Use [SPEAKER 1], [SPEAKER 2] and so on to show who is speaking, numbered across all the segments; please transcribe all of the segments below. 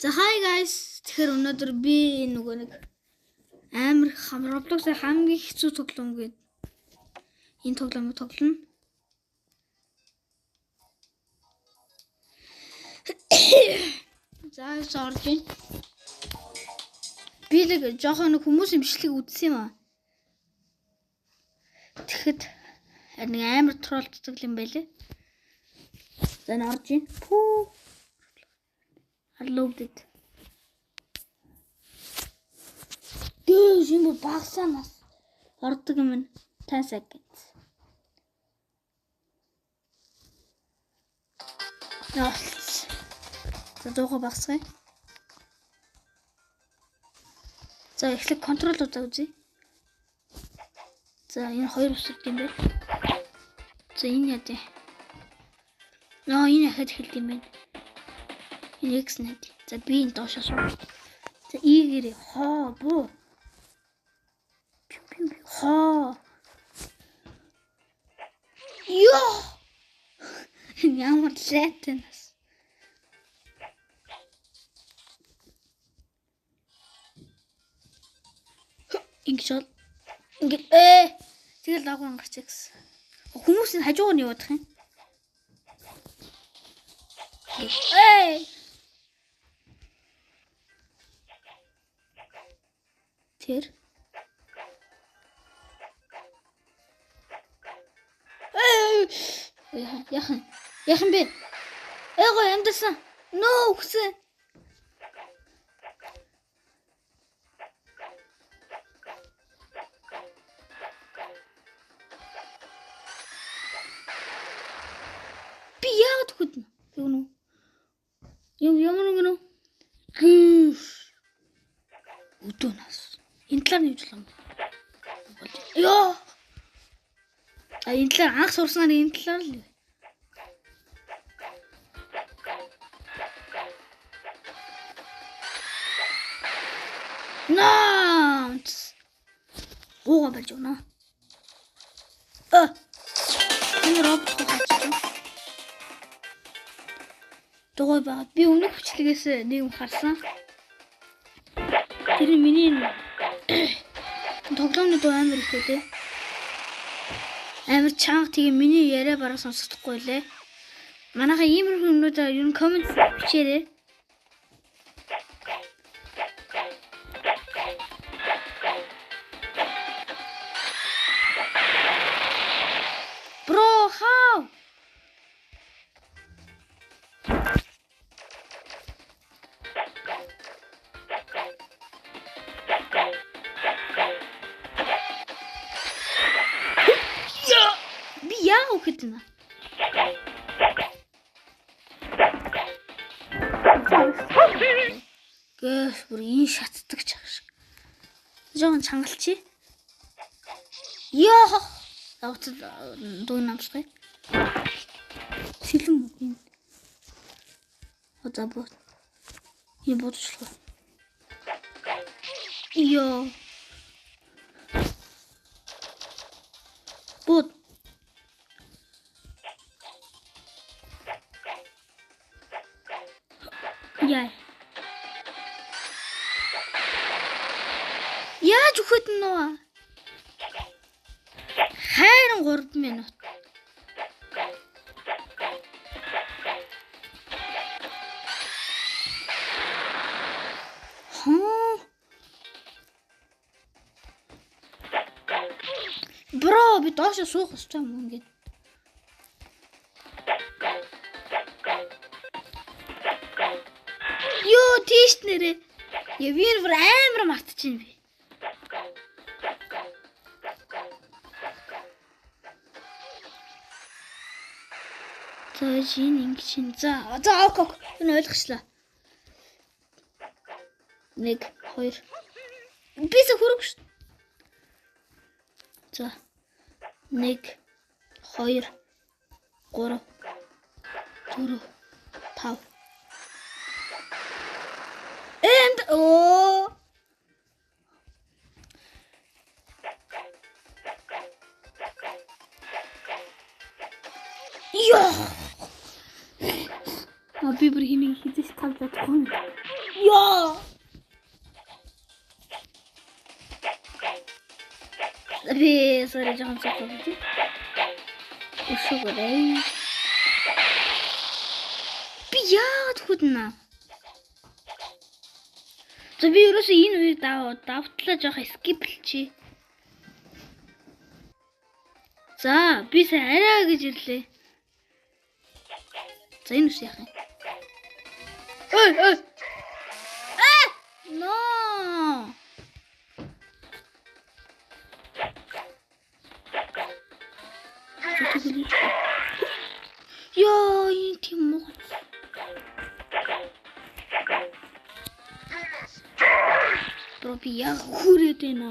[SPEAKER 1] За, hi guys. Тэгэхээр өнөөдөр би нөгөө нэг амар Roblox-ын хамгийн хэцүү тоглоом гээд энэ тоглоомыг тоглоно. За, орж ийн. Би л жоохон нэг хүмүүсийн бичлэг үзсэн юм аа. Тэгэхэд нэг амар troll-ддаг юм байлээ. За, н орж ийн. Пүү. I loved it. Дээш юм багсаанаас ордог юм. 10 seconds. За, дууга багсгая. За, эхлээд control удаа үзье. За, энэ хоёр үсэрд юм байна. За, энэ яа дээ. Ноо, энэ ахад эхэлд юм байна. Энэ X нэт. За, би энэ доошоо суу. За, E-гэрээ хоо буу. Хоо. Йоо. Ямар лайтэн бас. Ингэж бол ингэ тэгэл лагуу гарч гэсэн. Хүмүүс нь хажуугаар нь явах юм. Ээ. Тэр. Яхан. Яхан бэ? Эго амьдсан. Нөө үхсэн. Би яагаад үхэднэ? Юу нү? Юм ямар нэг нөө? Гүш. Өдөө нас. Энэ талаар нь явж байгаа юм. Йоо. А, энэ талаар анх сурснаар энэ талаар л. Наа. Гууга барьж өгнө. А. Энэ робот хаачих. Дугуй байгаа. Би өмнөх бичлэгээс нэг юм харсан. Тэр нь миний тоглоомны дуу амар их үү? Амар чанга, тэгээ миний яриа бараг сонсохдохгүй лээ. Манайха иймэрхүү юмнуудаа ер нь comment бичээрэй. Bro, how? Би яа өгöd нэ? Гэс бүр энэ шатдаг ч ах шиг. Жохон чангалчи. Йоо. Авцад дуу намсгая. Сэлэн энэ. За боо. Энэ бодчихлоо. Йоо. Бод. Яа. Яаж өгөхөд нь нөө? Хайран 3 минут. Хоо. Bro, би доош суух ёстой юм ингээд. Йоо, тийш нэрээ. Яа, би бүр амар мартчихээн би. За, энэ ингэж чинь. За, за, ok ok. Энэ ойлгочлаа. 1 2. Бисэ хөрөг шүү. За. 1 2 3 4 5. And оо. Йоо. А би бүр хэнийг хизээч талж чадахгүй юм. Яа. Би sorry жоохон цогцолсон. Өшөөгөрэй. Би яагаад хүднэ? За би ерөөсөө энэ үеийг давтлаа жоох skip лчи. За би сая арай гэж ирлээ. За энэ үс яах юм? Ой ой. Аа! No. Яа, энэ тийм муу. Bro би яг хүрээд байна.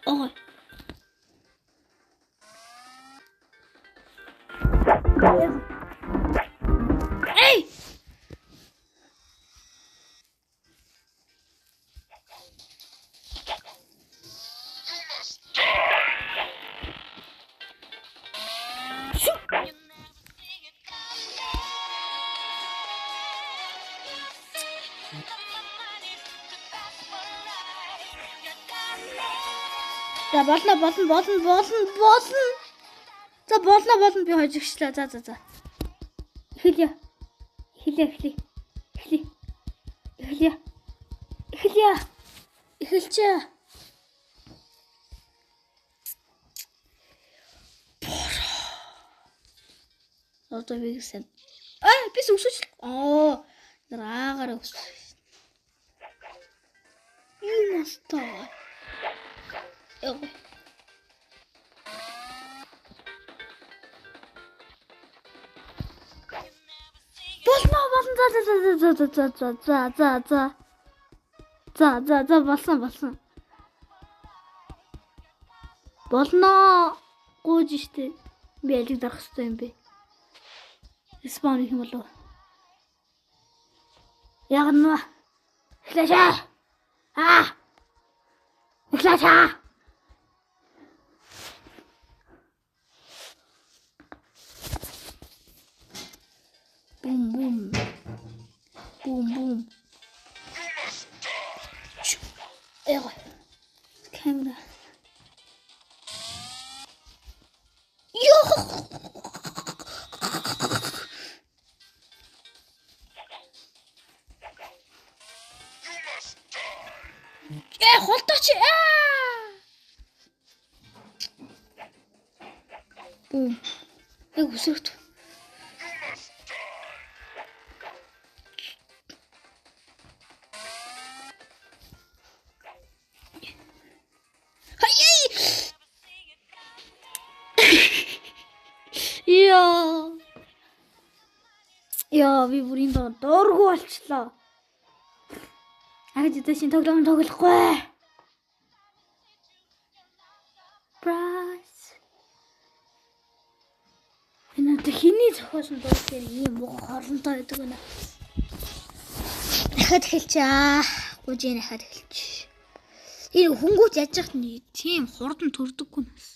[SPEAKER 1] Ой. Эй! За болно болно болно болно болно. За болно болно би хожигчлаа. За за за. Эхэлье. Эхэлье эхлэе. Эхлэе. Эхэлье. Эхэлье. Эхэлчээ. Одоо би гэсэн. Аа би өсөж. Аа нар аагаар өсөж. You must die. Яг. Болно болно за за за за за за за за за за за за болсон болсон. Болно гүйж штэ. Би алиг дарах хэрэгтэй юм бэ. Spawn их юм болов. Яг нь эхлээшээ. Аа. Эхлээшээ. Бум бум. Бум бум. Яг. Камера. Йоо. Э холдооч. Аа. Бум. Яг үсэрт. Яа. Яа, би бүр энэ дургу болчлоо. Агж одоо шин тоглоом тоглохгүй. Брас. Энэ одоо хиний зохиосон дуу дээр ийм муу хорлонтой байдаг байна. Дахиад эхэлчихээ. Гүжээ дахиад эхэлчих. Энэ хөнгүүч яаж яах нь тийм хурдан төрдөггүй нас.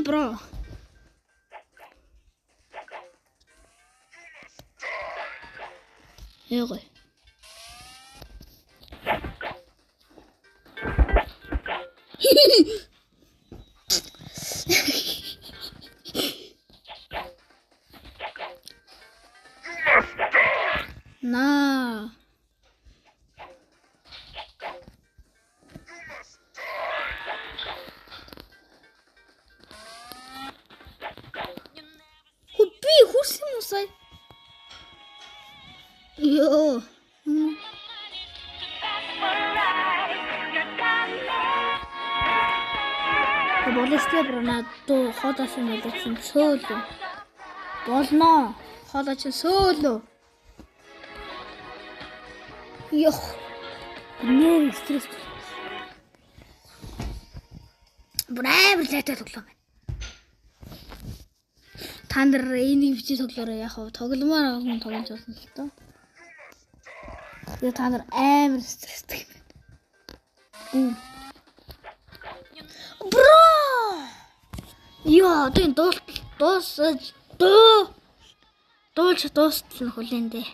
[SPEAKER 1] Bro. Яг. На. Би хүрсэн юм уу сая? Йоо. Боловчтой bro надад хоолой чинь боловч сөөлөө. Болно. Хоолой чинь сөөлөө. Йох. Нэр стресс. Бүр амар лайтай тоглоом байна. Та нар энийг бичиж тоглоорой яг хав тогломоор хүн тоглож болно л доо. Тэгээ та нар амар стресстэй юм байна. Bro! Йоо, тийм дуусаж дуулж дуустал нь хүлээн дээ.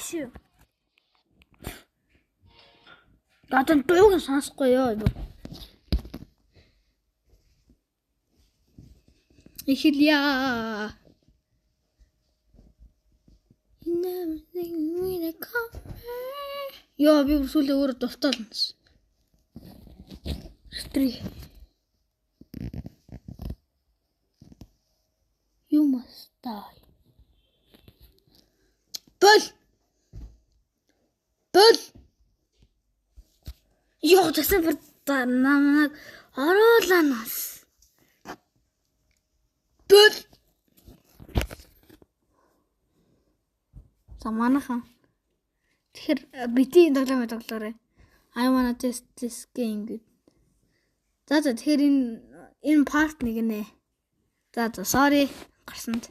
[SPEAKER 1] Шү. Одоо дууг нь сонсохгүй ёо. Эхэлье. You never think we the coffee. Йоо, би бүр сүүлээ өөрөө дуртай л юмсан. 3. You must die. Бол. Бол. Йоо, тэгсэн бүр намайг оруулаа нас. Бол. За, манайхан. Тэгэхээр бити тоглоом тоглоорой. I wanna test this game гэд. За, тэгэхээр энэ part 1 нэ. За, sorry гарсанд.